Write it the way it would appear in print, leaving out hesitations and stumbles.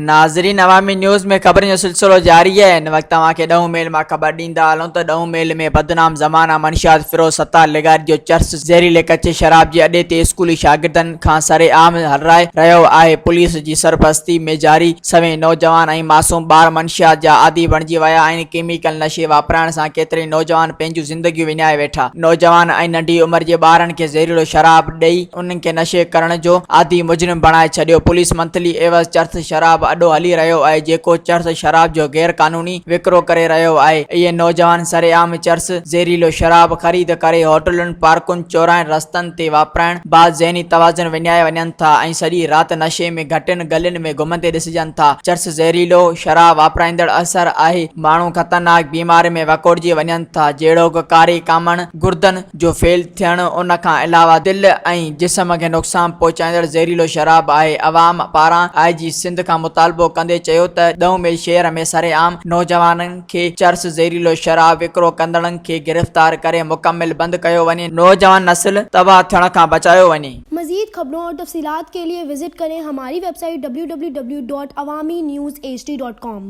ناظرين عوامي نيوز ۾ خبرن جو سلسلو جاري آهي هن وقت توهان کي ڏهون ميل مان خبر ڏيندا هلون ته ڏهون ميل ۾ بدنام زمانه منشيات فروز ستار لغاري جو چرس زهريلي ڪچي شراب جي اڏي تي اسڪولي شاگردن کان سري عام هلرائي رهيو آهي پوليس جي سرپرستي ۾ جاري سوين نوجوان ۽ معصوم ٻار منشيات جا عادي بڻجي ويا آهن ڪيميڪل نشي واپرائڻ سان ڪيترائي نوجوان پنهنجون زندگيون وڃائي ويٺا نوجوان ۽ ننڍي عمر جي ٻارن کي زهريلو شراب ڏئي انهن کي نشي ڪرڻ جو عادي مجرم بڻائي ڇڏيو. پوليس منٿلي عيوض چرس شراب اڏو هلي رهيو آهي جيڪو چرس شراب جو غير قانوني وڪرو ڪري رهيو آهي. اهي نوجوان سرعام چرس زهريلو شراب خريد ڪري هوٽلن، پارڪن، چوراهن، رستن تي واپرائڻ بعد ذهني توازن وڃائي وڃن ٿا ۽ سڄي رات نشي ۾ گهٽين گلين ۾ گهمندي ڏسجن ٿا. چرس زهريلو شراب واپرائيندڙ اثر آهي ماڻهو خطرناڪ بيمارين ۾ وڪوڙجي وڃن ٿا جهڙوڪ ڪاري ڪامڻ، گردن جو فيل ٿيڻ ان کان علاوه دل ۽ جسم کي نقصان پهچائيندڙ زهريلو شراب آهي عوام پاران آء جي سنڌ کان مطالبو ڪندي چيو ته ڏهون ميل شهر ۾ سرعام نوجوانن کي چرس زهريلو شراب وڪرو ڪندڙن کي گرفتار ڪري مڪمل بند ڪيو وڃي نوجوان نسل تباهه ٿيڻ کان بچايو وڃي. مزيد خبرون اور تفصيلات کے لئے وزٽ ڪرين ھماري website W W W dot Awami news H D dot com.